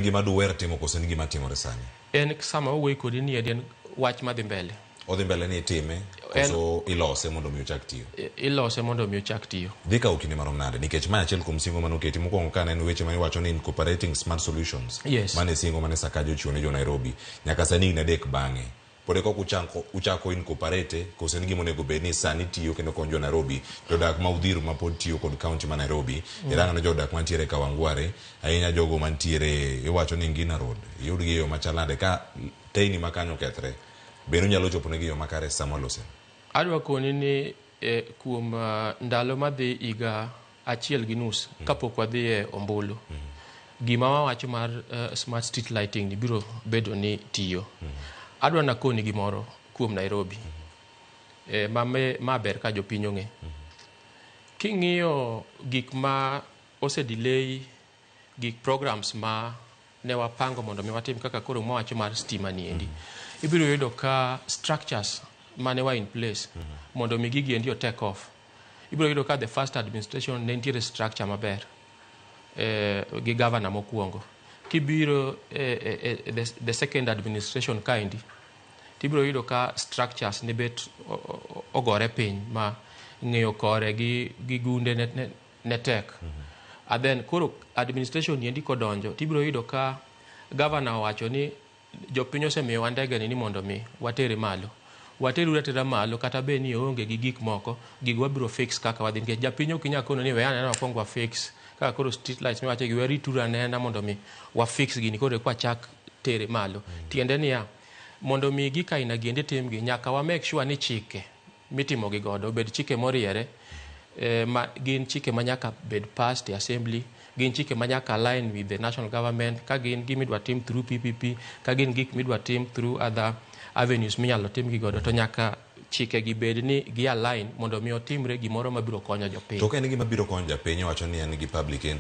Gima duwer timo koso en gima timore sani? En sama wawuoyo kodi ni en wach madhi mbele. Odhi mbele ni itime koso ilose mondo mi ochak tiyo? Ilose mondo mi ochak tiyo. Dhi kawo kinde marom nade? Nikech mae achiel kuom singo mane oketi mokwongo ka ne en weche mane iwacho ni incorporating smart solutions. Mane singo mane Sakaja ochiwo ne jo Nairobi. Nyaka sani higni 3 bang'e. Pod eka ok uchako incorporate koso en gima onego bed ni sani tiyo kendo konyo jo Nairobi, jodak ma Uthiru ma pod tiyo kod county ma Nairobi. Irang'o jodak mantiere Kawangware, ahinya jogo mantiere iwacho ni Ngina Road, iyudgi e yo machal nade ka teyni ma kanyo okethre? Bende unyalo chopo negi e yo makare sama walose? Adwa koni ni kuom ndalo madhi higa 1.5 kapok wadhi e ombulu, gima wawacho mar smart street lighting ni biro bedo ni tiyo. Adwa nakoni gimoro kuom Nairobi ma ber ka jopiny ong'e. King'iyo gik ma ose delay, gik programs ma ne wapango mondo mi watim kaka koro mwawacho mar stima ni endi, ibiro yudo ka structures mane wa in place mondo mi gigi endi o take off. Ibiro yudo ka the first administration ne nitiere structure maber gi governor mokwongo. Kibiro the second administration kaendi, tibiro yudo ka structures ne bet ogore piny ma ng'eyo kore gi gunde ne tek. And then koro administration niendi kodonjo, tibiro yudo ka governor owacho ni jopiny osemiyowa ndege ni mondo mi watere malo. Wateruru atera malo kata bed ni oonge gi gik moko, gigo wabiro fix kaka wadhi nikech japiny ok inyal kono ni we anena wakwong wa fix kaka koro street lights miwacho gi warituru anena mondo mi wa fix gini koro eka wachak tere malo. Tiende niya, mondo mi gik aina gi endi timgi, nyaka wa make sure ni chike mitimo gi godo obed chike moriere, ma gin chike ma nyaka bed passed e assembly, gin chike ma nyaka align with the national government, ka gin gimidwa tim through PPP, ka gin gik midwa tim through other avenues minyalo tim gi godo, to nyaka chike gi bed ni gi align mondo mi otimre gimoro mabiro konyo jopiny. To ka en gima biro konyo japiny, iwacho ni en gi public.